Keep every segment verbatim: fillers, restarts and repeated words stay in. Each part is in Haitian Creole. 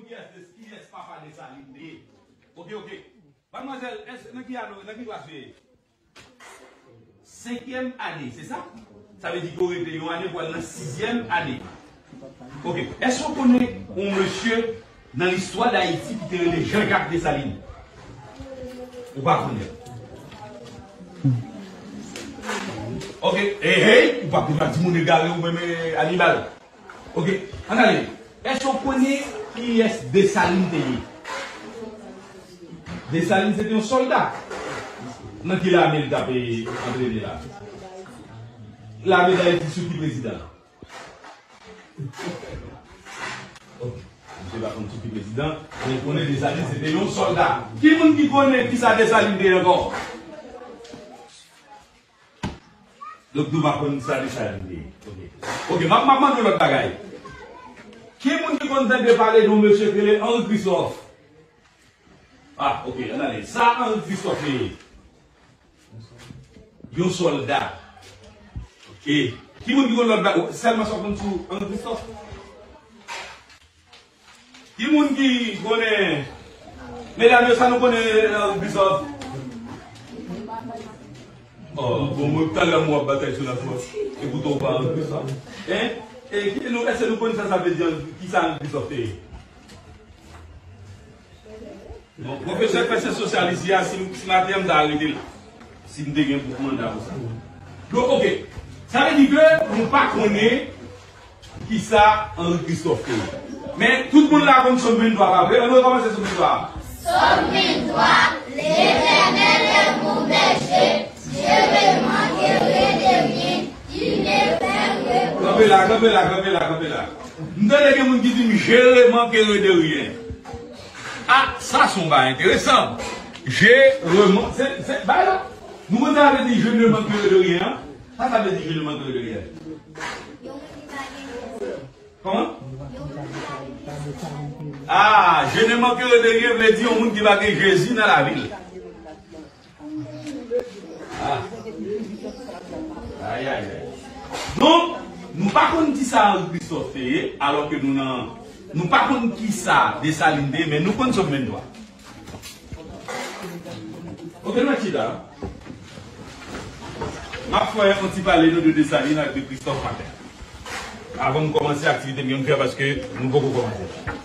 Kiyès de, kiyès papa Desalin te ye? Oke, oke. Madmwazèl, èske, nan ki ane, nan ki klas ou ye? Senkyèm ane, se sa? Sa vle di ke w rete yon ane pou al nan sizyèm ane. Oke. Èske w konnen yon mesye nan listwa Dayiti ki te rele Jean-Jacques Dessalines? Ou pa konnen. Oke. Hey, hey, ou pa konn di moun egare ou menm, eh, animal. Oke, ann ale. Èske w konnen kiyès Desalin te ye? Desalin se te yon sòlda. Nan ki lame l t ap antrene la? Lame Dayiti sou ki prezidan? Oke, misye pa konn sou ki prezidan, men l konnen Desalin se te yon sòlda. Ki moun ki konnen kisa Desalin te ye ankò? Donk, nou pa konn sa Desalin te ye. Oke. Oke, m ap, m ap mande w lòt bagay. Ki moun ki konn tande pale de yon mesye ki rele Henri Christophe? Ah, oke, ann ale. Sa Henri Christophe te ye? Yon sòlda. Oke. Ki moun ki konn lòt bagay? Sèlman sa w konn sou Henri Christophe? Ki moun ki konnen, medam yo, sa nou konnen, eh, Christophe? Oh, bon, mwen, talè m wè w ap batay sou Lafrans. Epoutan w pa Christophe. Hein? E ki, nou, èske nou konn sa sa vle di, kisa Christophe te ye? Bon, pwofesè k fè syans sosyal isi a, si, si maten an m ta arete l, si m te gen manda pou sa. Donk, oke. Sa vle di ke nou pa konnen kisa Henri Christophe te ye. Men, tout moun la konn Sòm venntwa, pa vre? Ann nou rekòmanse Sòm venntwa. Sòm venntwa, L'Éternel est mon berger, je ne manquerai de rien, il me fait reposer. Kanpe la, kanpe la, kanpe la, kanpe la. M tande gen moun ki di m, je ne manquerai de rien. Ah, sa se yon bagay enteresan. Je reman-, se, se, bagay la. Nou konn sa vle di je ne manquerai de rien, an? Sa sa vle di je ne manquerai de rien? Kòman? Ah, je ne manquerai de rien vle di yon moun ki pa gen Jezi nan lavi l. Ah. Ay, ay, ay. Donk, nou pa konn kisa Henri Christophe te ye, alò ke nou nan, nou pa konn kisa Desalin te ye, men nou konn Sòm venntwa. Oke, nou chita. M ap fè yon ti pale nou de Desalin ak de Christophe maten. Avan m kòmanse aktivite m gen m fè paske nou poko kòmanse.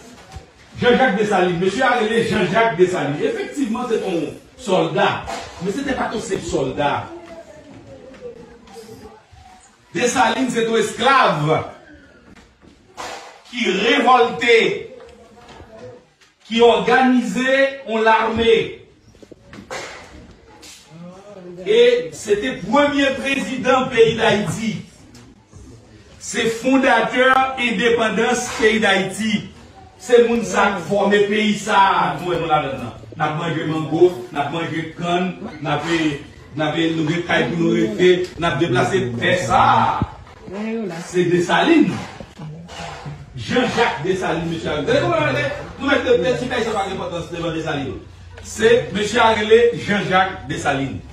Jean-Jacques Dessalines. Mesye a rele Jean-Jacques Dessalines. Efektivman, se te yon sòlda. Men se te pa t yon senp sòlda. Desalin se te yon esklav ki revòlte, ki òganize yon lame. E se te premye prezidan peyi Dayiti. Se fondatè endepandans peyi Dayiti. Se moun sa k fòme peyi sa a nou wè nou ladan l lan. N ap manje mango, n ap manje kann, n ap, n ap, nou gen kay pou nou rete, n ap deplase tè sa a. Se Desalin. Jean-Jacques Dessalines, mesye a. Gade kòman nou mete, mete ti kay sa pa gen enpòtans devan Desalin. Se mesye a rele Jean-Jacques Dessalines.